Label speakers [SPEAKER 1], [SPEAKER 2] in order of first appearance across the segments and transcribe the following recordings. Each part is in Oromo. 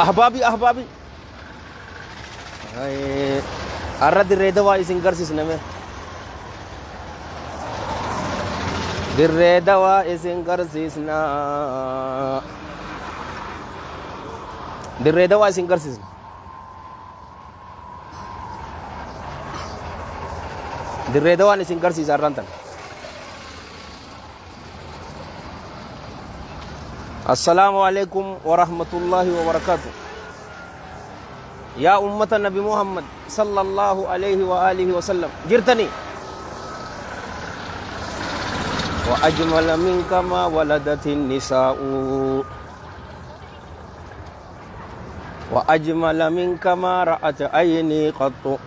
[SPEAKER 1] Ahbaabii ahbaabii. Har'a dirree dawaa isin garsiisna mee. Dirree dawaa isin garsiisna. Dirree dawaa isin garsiisna. Dirree dawaan isin garsiisa har'aan tana. Assalaamu alaikum wa rahmatullahi wa barakaatu. Yaa ummata Nabi Muhammad sallallahu alaihi wa alihi wa sallam. Jirtanii? Wa ajmala minka ma waladatin nisaa'u. Wa ajmala minka ma ra'at ayni qattu.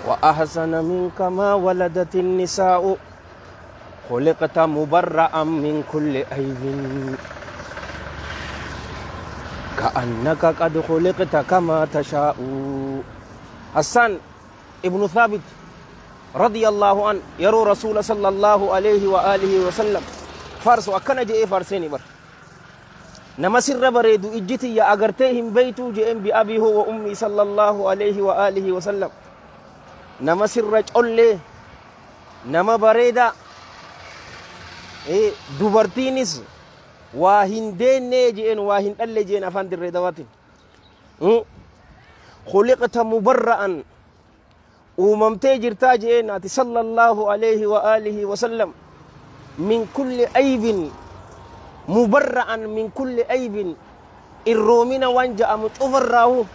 [SPEAKER 1] Wa ahsana minka ma waladatin nisaa'u. خلقت مبرأ من كل عيب كأنك قد خلقت كما تشاء. حسان ابن ثابت رضي الله عنه يرو رسول صلى الله عليه وآله وسلم فارس أكن جئ فارسيني بر نما سر بريدو إجتي يا أغرتهم بيتو جئن بأبي هو وأمي صلى الله عليه وآله وسلم. نما سر أولي نما بريدا dubartiinis waa hin deennee je'een waa hin dhalle je'een afaan dirree dawaatiin. Khuliqta mubarra'an uumamtee jirtaa je'een ati sallallahu alayhi wa alihi wa sallam min kulli aybin mubarra'an min kulli aybin irroomina waan ja'amu cufarraahu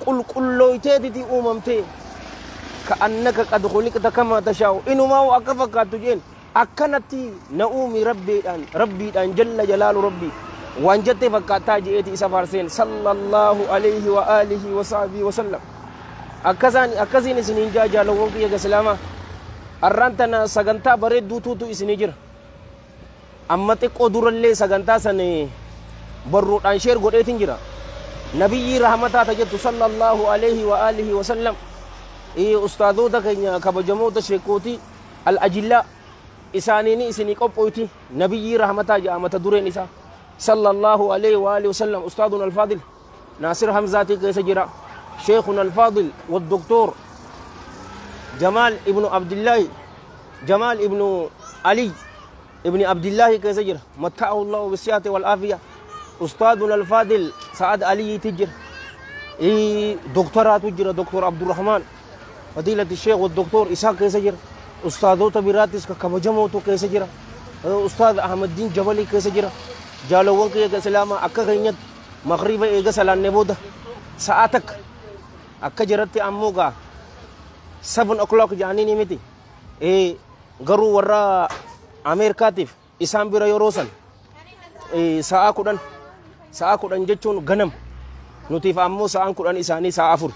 [SPEAKER 1] qulqullooyteetiti uumamtee ka'annaka qad khuliqta kama tashaa'u inumaa akka fakkaattu je'een akkanatti na uumi rabbiidhaan jalla jalaalu rabbi waan jette fakkaataa je'eeti isa faarseen sallallahu alayhi wa alihi wa sahbihi wa sallam. Akkasiin isiniin jaa jaalawwan kiyya islaamaa har'aan tana sagantaa bareedduutuutu isinii jira. Amma xiqqoo durallee sagantaa san barruudhaan sheer godheetin jira. Nabiyyii rahmataa ta jettu sallallahu alayhi wa alihi wa sallam ustaadoota keenya kabajamoota sheekootii al-ajillaa isaaniini isinii qophoyti nabiyyii rahmataa jedha mata dureen isaa sallallahu alayhi wa alihi wasallam. Ustaadun alfaadil Naasir Hamzaatii keessa jira. Sheekhun alfaadil والدكتور جمال ابن عبد الله جمال ابن علي ابن عبد الله keessa jira متعه الله بالصحة والعافية. أستاذنا الفاضل سعد علي تجر دكتورات تجر دكتور عبد الرحمن فضيلة الشيخ والدكتور إسحاق keessa jira. Ustaadota biraatis kabajamoota keessa jira. Ustaad Ahmad Diin Jabalii keessa jira. Jaalawwan kiyya islaamaa akka keenyatti magriiba eega salaannee booda sa'a takka akka jiratti ammoo gaa 7 o'clock jedhanii ni miti. Garuu warra Ameerikaatiif isaan bira yeroo san sa'a 10 sa'a 10 jechuun ganam nutiif ammoo sa'aan 10 isaanii sa'a 4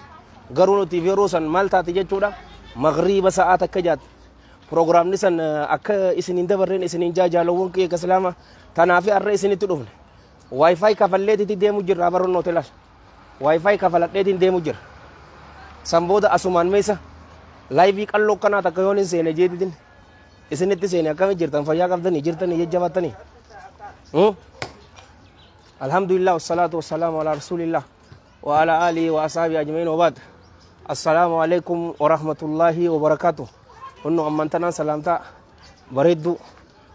[SPEAKER 1] garuu nutiif yeroo san maal taate jechuudha magriiba sa'a takka jaate. Programni san akka isinin dabarreen isinin jaa jaalawwan kiyya islaamaa tanaafi har'a isinitti dhufne. Wifi kafalleetitti deemu jirra barnoota laal. Wifi kafaladheetiin deemu jira. San booda asumaan meesa laayivii qalloo kanaa takka yoon hin seene jeetitin isinitti seene akkami jirtan fayyaa qabdanii jirtanii jajjabattanii. Alhamdulillah wasalaatu wasalaamu ala rasuulillah wa ala alihi wa ashabihi ajma'iin wa baad. Assalaamu alaikum wa rahmatullahi wa barakaatuh. Kunno ammantanaan salaamtaa bareedduu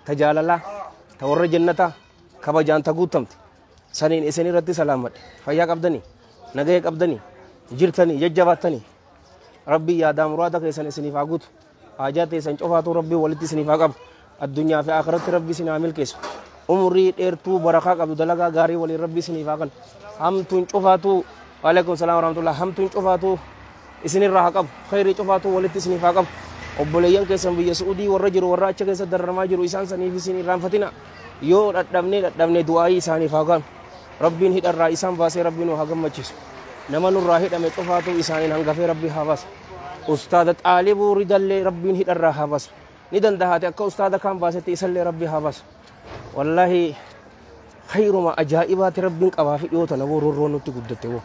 [SPEAKER 1] ta jaalalaa ta warra jannataa kabajaan ta guutamte saniin isin irratti salaamadhe. Fayyaa qabdanii nagaya qabdanii jirtanii jajjabattanii rabbii yaadaa muraada keessan isiniif haa guutu. Haajaa teessan cofaatu rabbii walitti isiniif haa qabu. Addunyaa fi akhiratti rabbi isin haa milkeessu. Umurii dheertuu barakaa qabdu dalagaa gaarii waliin rabbi isiniif haa kennu. Hamtuun cofaatu waalaikum salaam warahmatullah hamtuun cofaatu isinirraa haa qabu. Khayrii cofaatu walitti isiniif haa qabu. Obboleeyyan keessan biyya Su'uudii warra jiru warra achi keessa dararamaa jiru isaan saniif isin irraanfatina. Yoo dhadhabnee du'aayii isaaniif haa gaanu. Rabbiin hidharraa isaan baasee rabbiin nu haa gammachiisu. Nama nurraa hidhame cofaatu isaaniin hangafee rabbi haa baasu. Ustaada Xaalibuu Ridallee rabbiin hidharraa haa baasu. Ni dandahaate akka ustaada kaan baasetti isallee rabbi haa baasu. Wallaahi khayruma ajaa'ibaati rabbiin qabaa fi dhiyoota naboo roorroo nutti guddatte woo.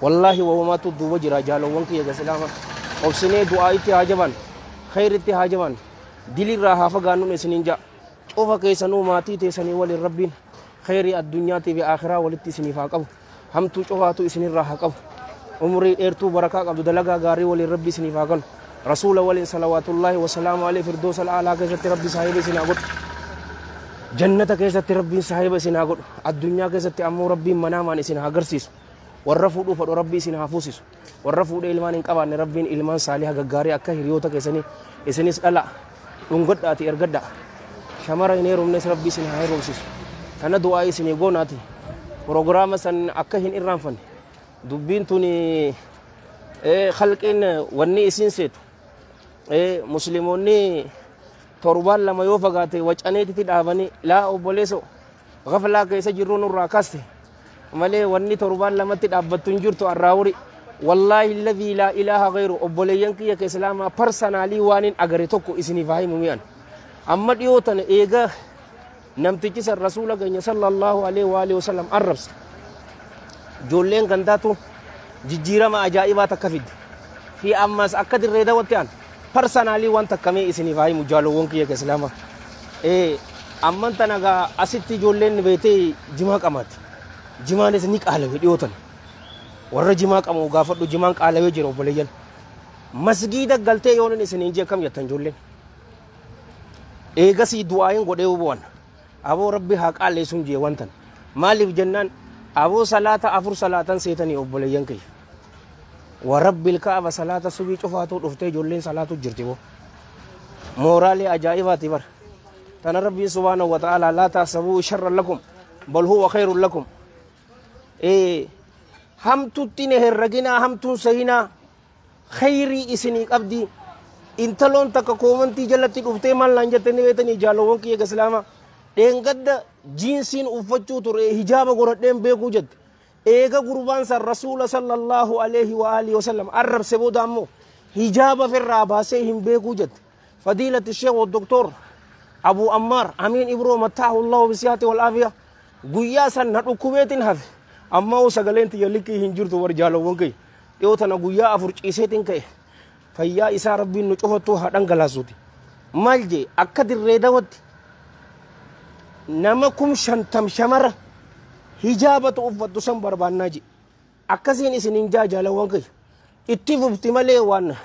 [SPEAKER 1] Wallaahi wahumaatu duuba jira jaalawwan kiyya islaamaa. Obsinee du'aayitti haa jaban. Khayritti haa jaban. Dilirraa haa fagaannuun isiniin ja'a. Cufa keessanuu maatii teessanii waliin rabbiin Khayrii addunyaatii fi akhiraa walitti isiniif haa qabu. Hamtuu cufaatu isinirraa haa qabu. Umrii dheertuu barakaa qabdu, dalagaa gaarii waliin Rabbi isiniif haa kennu. Rasuula waliin salawaatullaahi wasalaamu alayhi firdoosa al'aalaa keessatti Rabbi saahiba isin haa godhu. Jannata keessatti Rabbiin saahiba isin haa godhu. Addunyaa keessatti ammoo Rabbiin manaamaan isin haa agarsiisu. Warra fuudhuu fedhu Rabbi isin haa fuusisu. Warra fuudhee ilmaan hin qabaanne Rabbiin ilmaan saaliha gaggaarii akka hiriyoota keessanii isinis dhala dhungadhaati ergadha. Shamara hin heerumnes Rabbi isin haa heerumsisu. Tana du'aa isinii goonaati. Proogiraama san akka hin irraanfanne. Dubbiin tuni khalqiin wanni isin seetu. Musliimoonni torbaan lama yoo fagaate wacaneetiti dhaabanii laa obboleeso gaflaa keessa jirru nurraa kaaste malee wanni torbaan lamatti dhaabbattu hin jirtu arraawuri. Wallaahi alladhii laa ilaaha ghayru, obboleeyyan kiyya ka islaamaa, personally waan hin agare tokko isiniif haa himu mi'an. Amma dhiyoo tana eega namtichi san rasuula keenya sallallahu alaihi wa alihi wasallam arrabse, ijoolleen gandaatu jijjiirama ajaa'ibaa takka fidde. Fi ammas akka Dirree Dawatti an personally waan takka mee isiniif haa himu, jaalowwan kiyya ka islaamaa. Amman tana gaa asitti ijoolleen beetee jimaa qamaatti. Jimaanis ni qaalawe dhiyoo tana. Warra jimaa qamu gaafadhu, jimaan qaalawee jira obboleeyyan. Masgiida galtee yoon inni isiniin jee akkam jettan ijoolleen? Eegasii du'aayin godhee bu'an. Aboo Rabbi haa qaaleessuun jee wantan. Maaliif jennaan, aboo salaata afur salaatan seetanii obboleeyyan kiyya. Wa Rabbil Kaaba, salaata subii cufaatuu dhuftee ijoolleen salaatu jirti boo. Mooraalee ajaa'ibaati bara. Tana Rabbiin subhaanahu wa ta'ala laa tahsabuu sharran lakum bal huwa khayrun lakum. Hamtutti ne herreginaa, hamtuun sahinaa, khayrii isinii qabdi. Intaloon takka comment jalatti dhuftee maal naan jette ni beektanii, jaalowwan kiyya islaamaa? Dheengadda jiinsiin uffachuu ture, hijaaba godhadheen beekuu jette. Eega gurbaan san rasuula sallallahu alaihi wa alihi wasallam arrabse booda ammoo hijaaba firraa baasee hin beekuu jette. Fadiilati Sheekh Doktor Abu Ammaar Amiin Ibroo mattaahu Allahu bisiyaati wal aafiya, guyyaa san na dhukkubeetiin hafe. Ammaa hoo sagaleen tiyya likkii hin jirtu war, jaalowwan kiyya. Dhiyoo tana guyyaa 4 ciiseetiin ka'e. Fayyaa isaa Rabbiin nu cufattuu haa dhangalaasuuti. Maal jee? Akka Dirree Dawatti nama 50,000 shamara hijaabatu uffattu san barbaannaa jee. Akkasiin isiniin jaa, jaalawwan kiyya. Itti fufti malee waan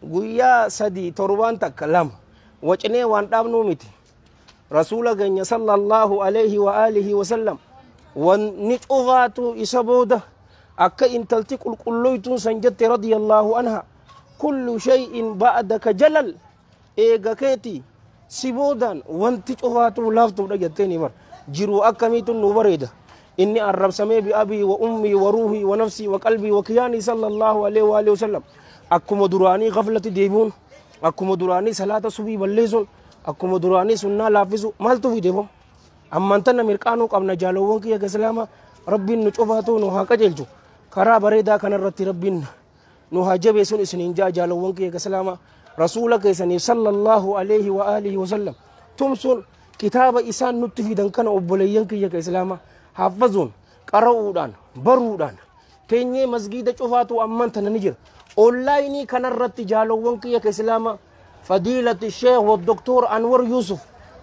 [SPEAKER 1] guyyaa 3, torbaan takka, lama wacinee waan dhaabnuu miti. Rasuula keenya sallallahu alaihi wa alihi wasallam wanni cufaatu isa booda akka intalti qulqulloytuun san jette radiyallahu anha, kullu shay'in ba'daka jalal, eega keeti si boodaan wanti cufaatu laaftuudha jetteeni bar. Jiruu akkamiitu nu bareeda? Inni arrabsamee bi abii wa ummii wa ruuhii wa nafsii wa qalbii wa kiyaanii sallallahu alaihi wa alihi wasallam akkuma duraanii gaflatti deebi'uun, akkuma duraanii salaata subii balleessuun, akkuma duraanii sunnaa laaffisu maaltu fide boo? Ammaan tana mirqaanuu qabna, jaalowwan kiyya islaama. Rabbiin nu cufaatu nu haa qajeelchu. Karaa bareedaa kanarratti Rabbiin nu haa jabeessuun isiniin jaa, jaalowwan kiyya islaama. Rasuula keessanii sallallahu alaihi wa alihi wasallam tumsuun, kitaaba isaan nutti fidan kana, obboleeyyan kiyya islaama, haffazuun, qara'uudhaan, baruudhaan teenyee masgiida cufaatu ammaan tana ni jira. Online kanarratti, jaalowwan kiyya islaama, fadiilati Sheekh wa Doktor Anwar Yusuf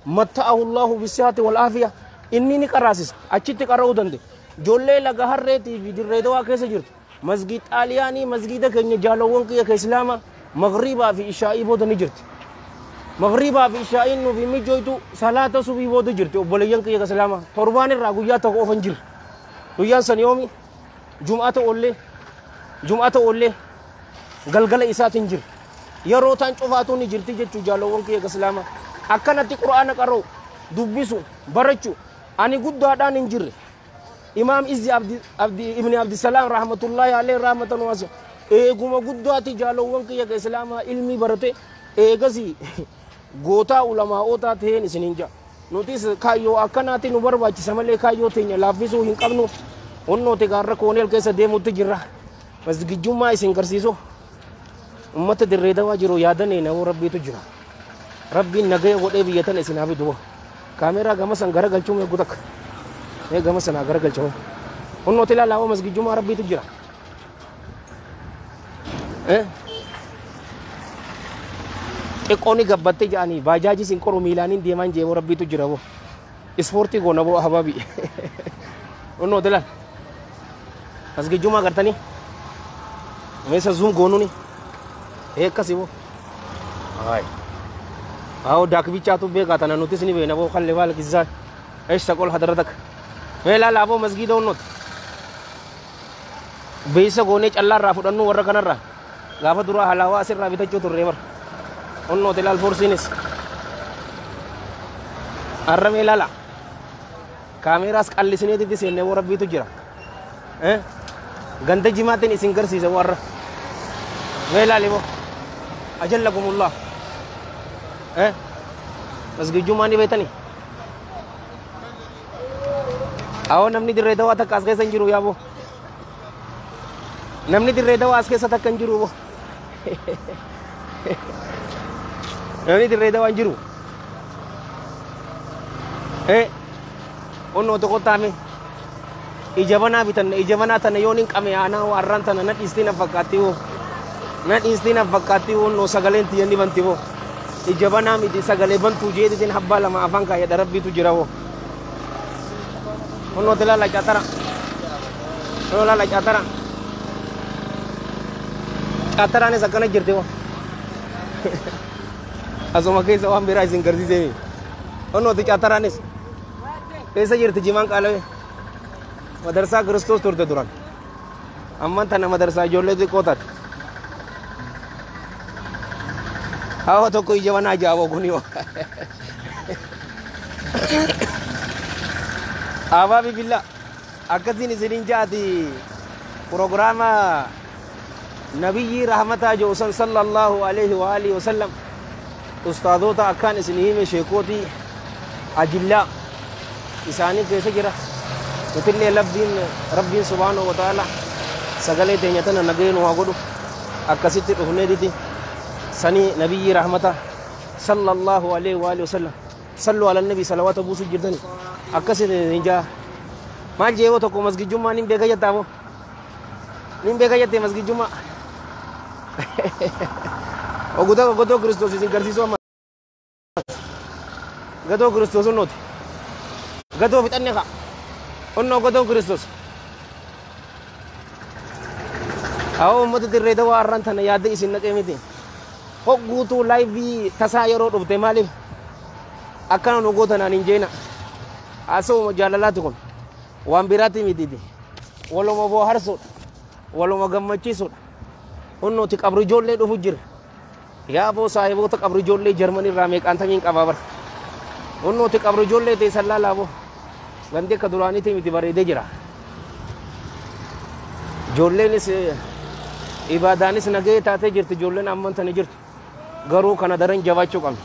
[SPEAKER 1] matta'ahu Allahu bisihaati wal aafiya inni ni qaraasisa, achitti qara'uu danda'e. Ijoollee Laga Harreetii fi Dirree Dawaa keessa jirtu, masgiid Xaaliyaanii, masgiida keenya, jaalowwan kiyya islaama, magriibaa fi ishaa'ii booda ni jirti. Magriibaa fi ishaa'iin nuuf hin mijooytu, salaata subii booda jirti, obboleeyyan kiyya islaama. Torbaan irraa guyyaa tokko ofa hin jirre. Guyyaan san yoomi? Jum'ata oollee, jum'ata oollee galgala isaatiin jira. Yeroo taan cufaatu ni jirti jechuu, jaalowwan kiyya islaama. Akkanatti Qur'aana qara'u, dubbisu, barachuu ani guddaadhaan hin jirre. Imaam Izzi Abdi, Abdi Ibni Abdisalaam rahmatullahi alayhi rahmatan waasi eeguma guddaati, jaalowwan kiyya islaamaa, ilmii barate, eegasi gootaa ulamaa'ootaa ta'een isiniin jaa. Nutis kaayyoo akkanaatti nu barbaachisa malee kaayyoo teenya laaffisuu hin qabnu. Onnoote gaarra kooneel keessa deemutti jirra. Masgijjummaa isin garsiisu. Ummata Dirree Dawaa jiru yaadanii nama Rabbiitu jira. Rabbiin nagaya godhee biyya tana isin haa fidu. Kaameeraa gama san garagalchuu meequ takka. Mee gama sanaa garagalchuu. Onnoote ilaalaa, masgijjummaa Rabbiitu jira. Eh? Xiqqooni gabbatte jedhanii baajaajis hin qoru, miilaaniin deemaan jeeboo Rabbiitu jira boo. Ispoortii goona boo ahbaabi. Onnoo tilaal. Masgijjumaa gartanii. Meesa zoom goonuuni. Ee akkasii boo. Hayi. Awo daak bichaatu beekaa tana nutis ni beekna boo kallee baala kisaa. Eesh taqol hadratak. Mee laala aboo masgiida onnooti. Beeysa goonee callaa irraa fudhannu warra kanarraa. Gaafa duraa halaawaa asirraa bitachuu turre bar. Onnooti laal forsiinis. Har'a mee laala. Kaameeraas qallisneetitti seennee boo rabbiitu jira. Ganda jimaatiin isin garsiise boo har'a. Mee laali boo. Ajallakumullah. Masgijjummaa ni beektanii? Awoo namni dirree dawaa takka as keessa hin jiru yaaboo. Namni dirree dawaa as keessa takka hin jiru boo. Namni dirree dawaa hin jiru. Onnoo tokko taame. Ija banaa bitanna ija banaa tana yoon hin qame aanaa warraan tana na dhiistii na fakkaatti hoo. Na dhiistii na fakkaatti onnoo sagaleen tiyya ni banti hoo. Ija banaa miti sagalee bantuu jeetitiin habbaa lama afaan kaayyadha rabbiitu jira hoo. Onnoo tilaa caatara. Onnoo laala caatara. Caataraanis akkana jirti hoo. Asuma keessa waan biraa isin garsiisee. Onnooti caataraanis. Keessa jirti jimaan qaalawee. Madarsaa Kiristoos turte duran. Amman tana madarsaa ijoollee xiqqoo taate. Hawa tokko ija banaa jaaboo kuni hoo. Abaa bibilla akkasiin isinin jaati prograama nabiyyii rahmataa jedhu san sallallahu alaihi wa alihi wasallam ustaadoota akkaan isin hime sheekootii ajillaa isaanii keessa jira. Nutillee rabbiin subhaanahu wa ta'ala sagalee teenya tana nagayee nu haa godhu akkasitti dhufneetiti sanii nabiyyii rahmataa sallallahu alaihi wa alihi wasallam sallu ala nabi salawaata buusu jirtani akkasitti hin jaa maal jee yoo tokko masgijjummaa nin beeka jettaa moo nin beeka jettee masgijjummaa oguta godoo Kiristoos isin garsiisuu amma gadoo Kiristoos onnooti gadoo fixanne kaa onnoo gadoo Kiristoos awoo uummata dirree dawaa har'aan tana yaadda isin naqee miti hogguutuu laayivii tasaa yeroo dhufte maaliif akkana nu gootanaan hin jeena haasawuma jaalalaati kun waan biraati mitiiti waluma booharsuudha waluma gammachiisuudha hunnooti qabri ijoollee dhufu jira yaa boo saahiboota qabri ijoollee Jarmanii irraa meeqaan tamiin qabaa bara hunnooti qabri ijoollee teessan laalaa boo gandi akka duraaniiti miti bareedee jira ijoolleenis ibaadaanis nagahee taatee jirti ijoolleen amman tani jirtu garuu kana daran jabaachuu qabna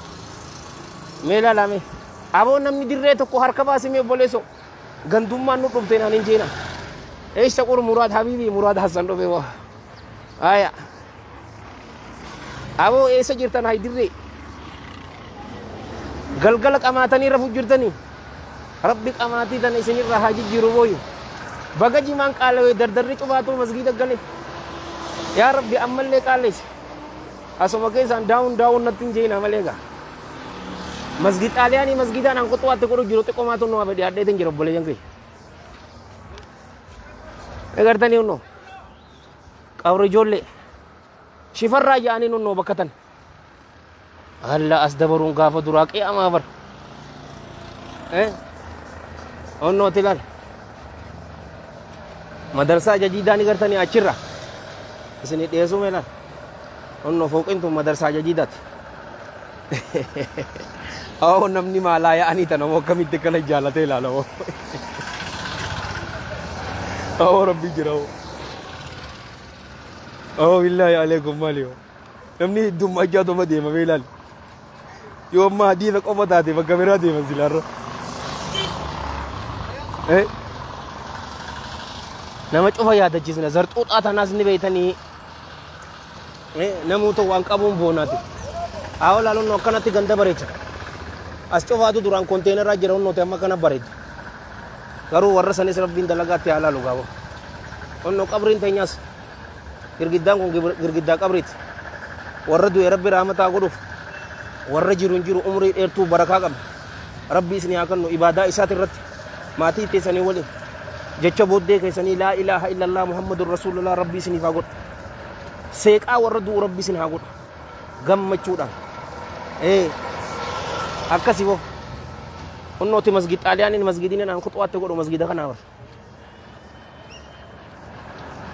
[SPEAKER 1] mee ilaalame aboo namni dirree tokko harka baasimee obboleessoo gandummaan nu dhufte naan hin jeena eessa qur Muraad Habiibii Muraad Hassan dhufe waa aya aboo eessa jirtan hay dirree galgala qamaatanii rafu jirtanii rabbi qamaatii tana isinirraa haa jijjiiru booyu baga jimaan qaalawee dardarri cufaatuu masgiida gale yaa rabbi ammallee qaalleessi asuma keessaan daawun daawun natti hin jeena malee gaa masgid xaaliyaanii masgidaan an qoxuwaatti godhu jiru xiqqoomaatu nu hafe dhiyaadheetin jira obboleeyyan kiyya egartanii hunnoo qabri ijoollee shifarraa ja'anii nunnoo bakka tan alla as dabaruun gaafa duraa qiyamaa bar onnoo tilaal madarsaa jajiidaa ni gartanii achirra isinii dhiyeessuu meelaan onnoo fooqin tun madarsaa jajiidaati awoo namni maalaa yaa'anii tana moo akkamitti akkana jaalatee ilaala moo awoo rabbi jira moo awoo billaahi aleekum maali moo namni heddummaachaa tuma deema mee ilaali yoo amma hadiisa qofa taate bakka biraa deeman silaarra nama cufa yaadachiisna zarxuuxaa tanaas ni beeytanii namoota waan qabuun boonaati awoo laalonno akkanatti ganda bareecha as cufaatu duraan konteenaraa jira onnooti amma kana bareeda garuu warra sanis rabbiin dalagaatti haa laalu gaabo onnoo qabriin teenyaas girgiddaan kun girgiddaa qabriiti warra du'e rabbi rahmataa godhuuf warra jiru hin jiru umrii dheertuu barakaa qabna Rabbi isinii haa kennu ibaadaa isaati irratti maatii teessanii waliin jecha booddee keessanii laa ilaaha illallah Muhammadun Rasuulullah Rabbi isiniif haa godhu. Seeqaa warra du'u Rabbi isin haa godhu. Gammachuudhaan. Akkasi boo. Kunnooti masgid Xaaliyaaniin masgidiin aan kuxuwaatti godhu masgida kanaa bar.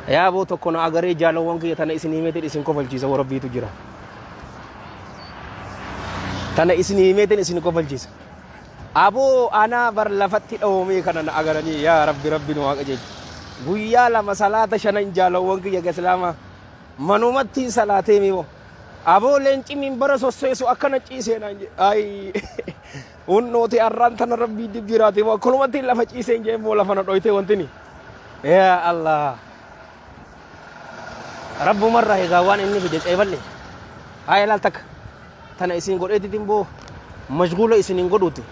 [SPEAKER 1] Yaa boo tokko na agaree jaalawwan kiyya tana isin himeetiin isin kofalchiisa warra Rabbiitu jira. Tana isin himeetiin isin kofalchiisa. Aboo anaa bar lafatti dhoomee kana na agaranii yaa Rabbi Rabbi nu waaqa jecha. Guyyaa 2 salaata 5 jaalawwan kiyya islaamaa manumatti salaatee mimoo. Aboo leenci minbara sosseessu akkana ciisee naan jedhe. Ayi hunnooti arraan tana Rabbii dib jiraate moo akkanumatti lafa ciiseen jee immoo lafa na dhoytee wantini. Yaa Allah. Rabbumarraa egaa waan inni fide ceeballe. Haa ilaal takka. Tana isin godheetitiin boo mashguula isin hin godhuuti.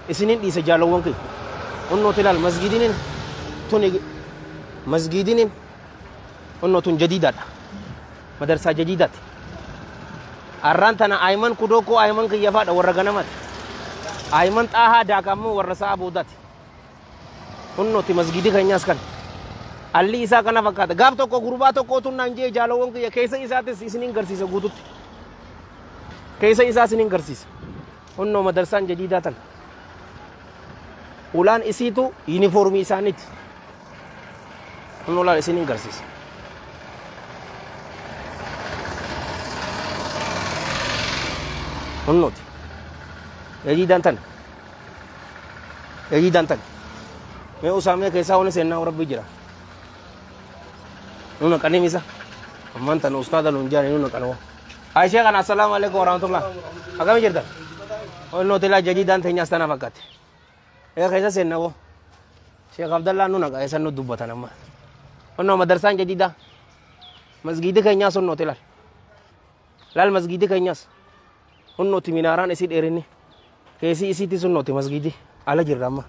[SPEAKER 1] Isinin dhiise jaalawwan kiyya. Hunnooti ilaal masgiidinin tuni masgiidinin hunnoo tun jadiidaadha. Madarsaa jadiidaati. Arraan tana Ayman Kudookoo Ayman kiyya faadha warra ganamaati. Ayman Xaahaa Daaka ammoo warra sa'a boodaati. Hunnooti masgiidi keenyaas kan. Alli isaa kana fakkaata. Gaaf tokko gurbaa tokkootu naan jee jaalawwan kiyya keessa isaatis isinin garsiisa guututti. Keessa isaa isinin garsiisa. Hunnoo madarsaan jadiidaa tana. Ulaan isiitu yuunifoormii isaaniiti. Hunnoo ulaan isinin garsiisa. Hunnooti. Jadiidaan tana. Jadiidaan tana. Mee usaamee keessaa wani seennaa Rabbi jira. Nuna qanimisa. Ammaan tana ustaada nuun jaani nuna qanoo. Aishee kana assalaamu alaikum warahmatullah. Akkami jirtan? Hunnooti laa jadiidaan teenyaas tana fakkaate. Keessa seennaa boo. Sheekh Abdallaan nuna qaa nu dubbatan amma. Hunnoo madarsaan jadiidaa. Masgiidi keenyaas hunnooti laal. Laal masgiidi keenyaas. Hunnooti minaaraan isii dheerinni. Keessi isiitis hunnooti masgiidi. Ala jirra amma.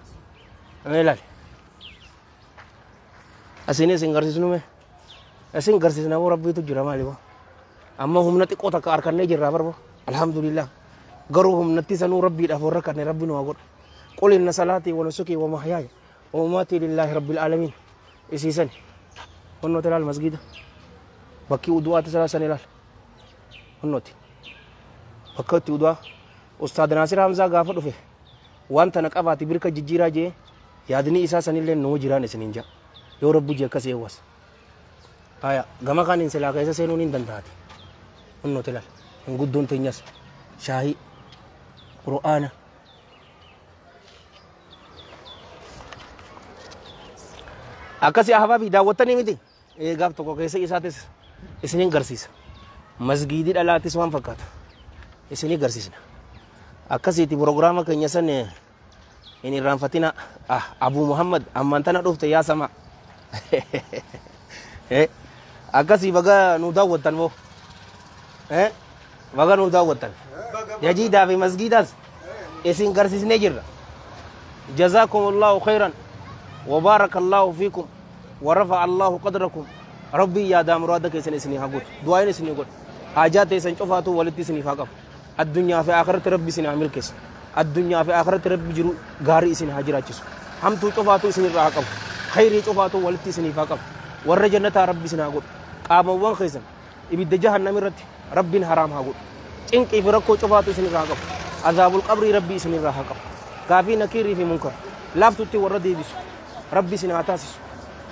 [SPEAKER 1] Laal. Asiin isin garsiisnu mee? Isin garsiisna boo Rabbiitu jira maali boo? Amma humna xiqqoo takka harkannee jirra barbo. Alhamdulillah. Garuu humnatti sanuu Rabbiidhaaf warra kanne Rabbi nu haa godhu. Qul inna salaatii wa nusukii wa mahyaaya wa mamaatii lillaahi rabbil aalamiin. Isiisan. Hunnooti laal masgiida. Bakki udu'aatti salaasan ilaal. Hunnooti. Bakka itti udu'aa. Ustaad Naasir Hamzaa gaafa dhufe waan tana qabaati birka jijjiiraa jee yaadni isaa sanillee nuu jiraan isiniin jaa. Yoo Rabbi jee akkas eewwas. Haya gama kaaniin silaa keessa seenuun hin danda'ati. Hunnooti laal. Gunguddoon teenyas. Shaahii. Qur'aana. Akkasii ahbaabii daawwattanii miti. Gaaf tokko keessa isaatis isinin garsiisa. Masgiidii dhalaatis waan fakkaata. Isinii garsiisna. Akkasiiti pirogiraama keenya san hin irraanfatina. Abu Muhammad ammaan tana dhufte yaa sama. Akkasii baga nu daawwattan moo. Baga nu daawwattan. Jajiidaa fi masgiidaas isin garsiisnee jirra. Jazaakumullahu khairan wa barakallahu fiikum wa rafa'a Allahu qadrakum. Rabbi yaadaa muraada keessan isinii haa guutu. Du'aayin isinii godhu. Haajaa teessan cofaatu walitti isiniif haa qabu. Addunyaa fi akhiratti Rabbi isin haa milkeessu. Addunyaa fi akhiratti Rabbi jiru gaarii isin haa jiraachisu. Hamtuu cofaatu isinirraa haa qabu. Khayrii cofaatu walitti isiniif haa qabu. Warra jannataa Rabbi isin haa godhu. Qaamawwan keessan ibidda jahannam irratti Rabbiin haraam haa godhu. Cinqii fi rakkoo cofaatu isinirraa haa qabu. Azaabul qabrii Rabbi isinirraa haa qabu. Gaafii nakiirii fi munkar laaftutti warra deebisu Rabbi isin haa taasisu.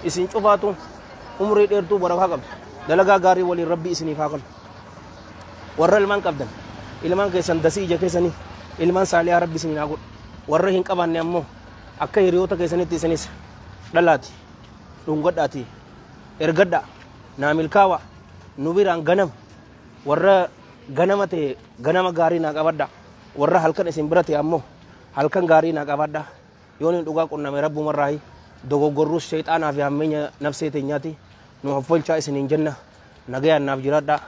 [SPEAKER 1] Isin cofaatu umrii dheertuu barakaa qabdu. Dalagaa gaarii waliin Rabbi isiniif haa kennu. Warra ilmaan qabdan ilmaan keessan dasii ija keessanii ilmaan saalihaa Rabbi isiniin haa godhu. Warra hin qabaanne ammoo akka hiriyoota keessanitti isinis dhalaati dhungadhaati ergadhaa naa milkaawaa nu biraan ganama warra ganama ta'e ganama gaarii naa qabadhaa. Warra halkan isin bira ta'e ammoo halkan gaarii naa qabadhaa. Yoon hin dhugaa qunname Rabbumarraahi dogoggorruus sheexaanaa fi hammeenya nafsee teenyaati nu hoffolchaa isiniin jenna. Nagayaan naaf jiraadhaa.